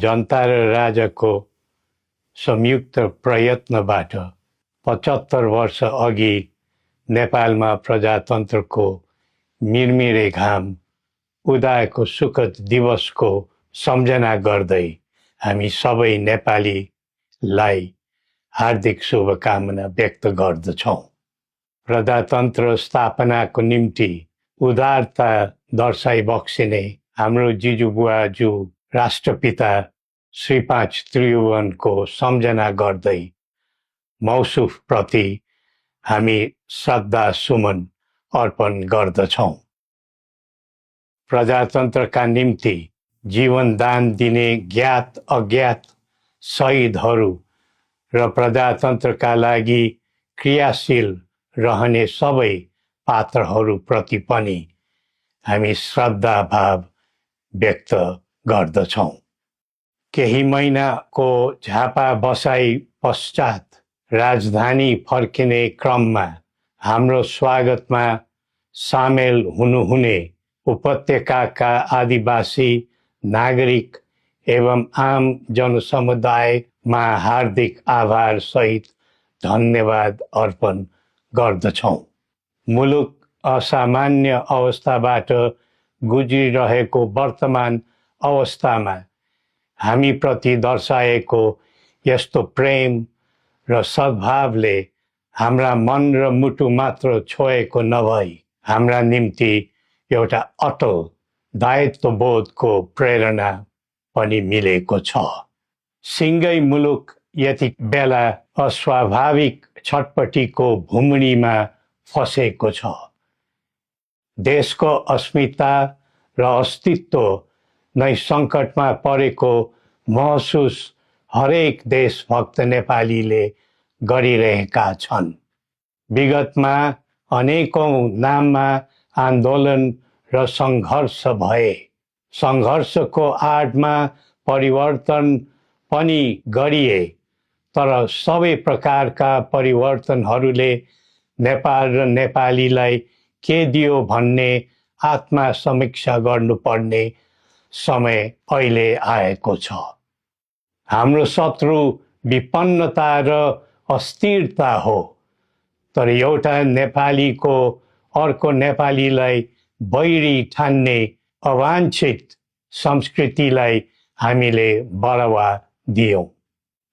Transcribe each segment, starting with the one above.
जनता र राजाको संयुक्त प्रयत्नबाट 75 वर्ष अघि नेपालमा प्रजातन्त्रको मिरमिरे घाम उदाएको सुखद दिवसको सम्झना गर्दै हामी सबै नेपालीलाई हार्दिक शुभकामना व्यक्त गर्दछौँ। प्रजातन्त्र स्थापनाको निम्ति उदारता दर्शाइ बक्सिने हाम्रो जिजुबुवाजू राष्ट्रपिता श्री 5 त्रिभुवनको सम्झना गर्दै मौसुफ प्रति हामी श्रद्धा सुमन अर्पण गर्दछौँ। प्रजातन्त्रका निम्ति जीवन दान दिने ज्ञात अज्ञात शहीदहरू र प्रजातन्त्रका लागि क्रियाशील रहने सबै पात्रहरूप्रति पनि हामी श्रद्धा भाव व्यक्त गर्दछौँ। केही महिनाको झापा बसाई पश्चात राजधानी फर्किने क्रममा हाम्रो स्वागतमा सामेल हुनुहुने उपत्यकाका आदिवासी नागरिक एवं आम जनसमुदायमा हार्दिक आभार सहित धन्यवाद अर्पण गर्दछौँ। मुलुक असामान्य अवस्थाबाट गुज्रिरहेको वर्तमान अवस्थामा हामीप्रति दर्शाएको यस्तो प्रेम र सद्भावले हाम्रा मन र मुटु मात्र छोएको नभई हाम्रा निम्ति एउटा अटल दायित्वबोधको प्रेरणा पनि मिलेको छ। सिङ्गै मुलुक यति बेला अस्वाभाविक छटपटीको भुमणीमा फसेको छ। देशको अस्मिता र अस्तित्व नै सङ्कटमा परेको महसुस हरेक देशभक्त नेपालीले गरिरहेका छन्। विगतमा अनेकौं नाममा आन्दोलन र सङ्घर्ष भए। सङ्घर्षको आडमा परिवर्तन पनि गरिए, तर सबै प्रकारका परिवर्तनहरूले नेपाल र नेपालीलाई के दियो भन्ने आत्मसमीक्षा गर्नुपर्ने समय अहिले आएको छ। हाम्रो शत्रु विपन्नता र अस्थिरता हो, तर एउटा नेपालीको अर्को नेपालीलाई बैरी ठान्ने अवाञ्छित संस्कृतिलाई हामीले बढावा दियौँ,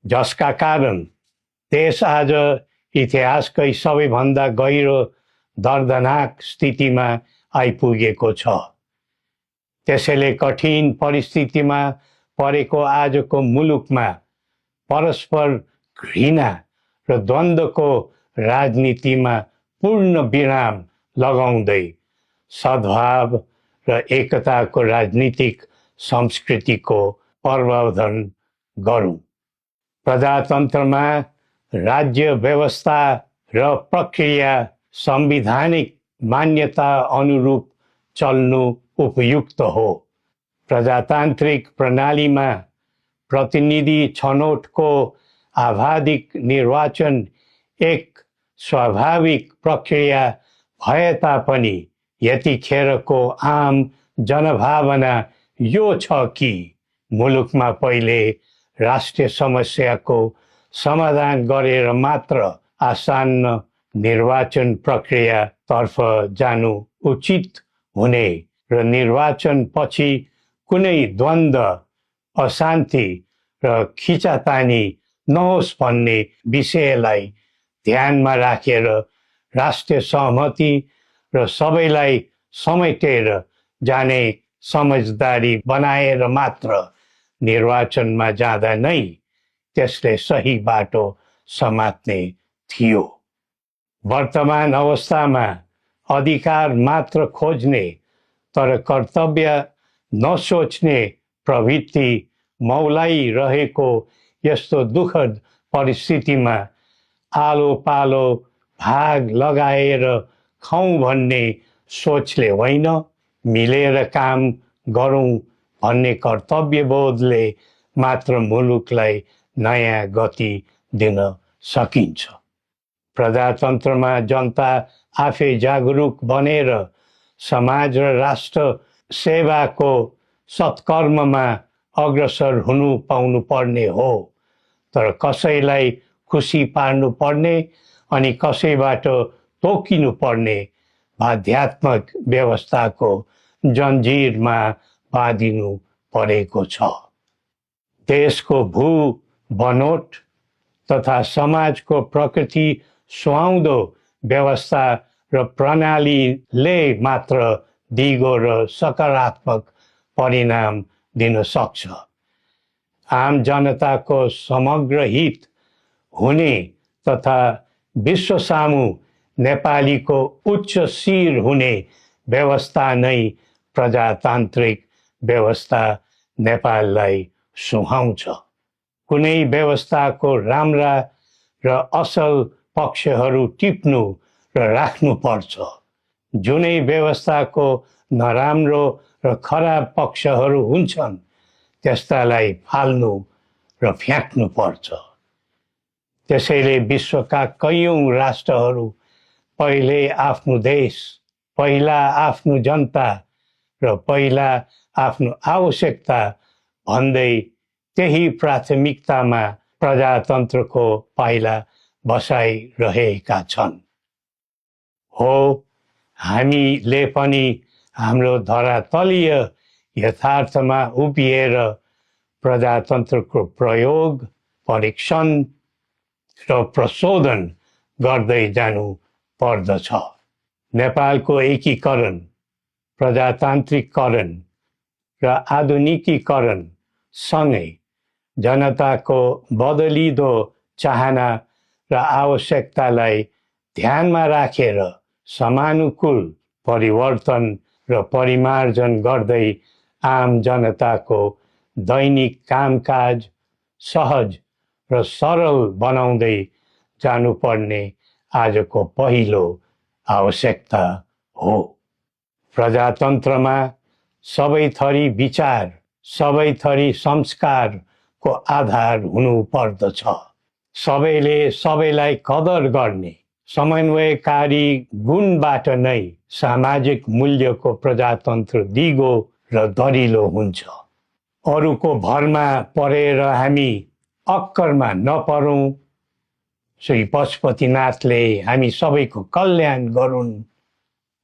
जसका कारण देश आज इतिहासकै सबैभन्दा गहिरो दर्दनाक स्थितिमा आइपुगेको छ। त्यसैले कठिन परिस्थितिमा परेको आजको मुलुकमा परस्पर घृणा र द्वन्द्वको राजनीतिमा पूर्ण विराम लगाउँदै सद्भाव र एकताको राजनीतिक संस्कृतिको प्रवर्धन गरौँ। प्रजातन्त्रमा राज्य व्यवस्था र प्रक्रिया संवैधानिक मान्यता अनुरूप चल्नु उपयुक्त हो। प्रजातान्त्रिक प्रणालीमा प्रतिनिधि छनौटको आवाधिक निर्वाचन एक स्वाभाविक प्रक्रिया भए तापनि यतिखेरको आम जनभावना यो छ कि मुलुकमा पहिले राष्ट्रिय समस्याको समाधान गरेर मात्र आसन्न निर्वाचन प्रक्रियातर्फ जानु उचित हुने र निर्वाचन पछि कुनै द्वन्द्व, अशान्ति र खिचातानी नहोस् भन्ने विषयलाई ध्यानमा राखेर राष्ट्रिय सहमति र सबैलाई समेटेर जाने समझदारी बनाएर मात्र निर्वाचनमा जाँदा नै त्यसले सही बाटो समात्ने थियो। वर्तमान अवस्थामा अधिकार मात्र खोज्ने तर कर्तव्य नसोच्ने प्रवृत्ति मौलाइरहेको यस्तो दुःखद परिस्थितिमा आलो पालो भाग लगाएर खाउँ भन्ने सोचले होइन, मिलेर काम गरौँ भन्ने कर्तव्यबोधले मात्र मुलुकलाई नयाँ गति दिन सकिन्छ। प्रजातन्त्रमा जनता आफै जागरुक बनेर समाज र राष्ट्र सेवाको सत्कर्ममा अग्रसर हुनु पाउनु पर्ने हो, तर कसैलाई खुसी पार्नु पर्ने अनि कसैबाट तोकिनु पर्ने बाध्यात्मक व्यवस्थाको जन्जिरमा बाँधिनु परेको छ। देशको भू बनोट तथा समाजको प्रकृति सुहाउँदो व्यवस्था र प्रणालीले मात्र दिगो र सकारात्मक परिणाम दिन सक्छ। आम जनताको समग्र हित हुने तथा विश्व सामु नेपालीको उच्च शिर हुने व्यवस्था नै प्रजातान्त्रिक व्यवस्था नेपाललाई सुहाउँछ। कुनै व्यवस्थाको राम्रा र असल पक्षहरू टिप्नु र राख्नु पर्छ। जुनै व्यवस्थाको नराम्रो र खराब पक्षहरू हुन्छन् त्यस्तालाई फाल्नु र फ्याँक्नु पर्छ। त्यसैले विश्वका कैयौं राष्ट्रहरू पहिले आफ्नो देश, पहिला आफ्नो जनता र पहिला आफ्नो आवश्यकता भन्दै त्यही प्राथमिकतामा प्रजातन्त्रको पाइला बसाइरहेका छन्। हो, हामीले पनि हाम्रो धरातलीय यथार्थमा उभिएर प्रजातन्त्रको प्रयोग, परीक्षण र प्रशोधन गर्दै जानु पर्दछ। नेपालको एकीकरण, प्रजातान्त्रिकरण र आधुनिकीकरण सँगै जनताको बदलिदो चाहना र आवश्यकतालाई ध्यानमा राखेर समानुकूल परिवर्तन र परिमार्जन गर्दै आम जनताको दैनिक कामकाज सहज र सरल बनाउँदै जानुपर्ने आजको पहिलो आवश्यकता हो। प्रजातन्त्रमा सबै थरी विचार, सबै थरी संस्कारको आधार हुनु पर्दछ। सबैले सबैलाई कदर गर्ने समन्वयकारी गुणबाट नै सामाजिक मूल्यको प्रजातन्त्र दिगो र दरिलो हुन्छ। अरूको भरमा परेर हामी अक्करमा नपरौँ। श्री पशुपतिनाथले हामी सबैको कल्याण गरून्।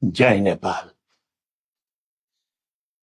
जय नेपाल।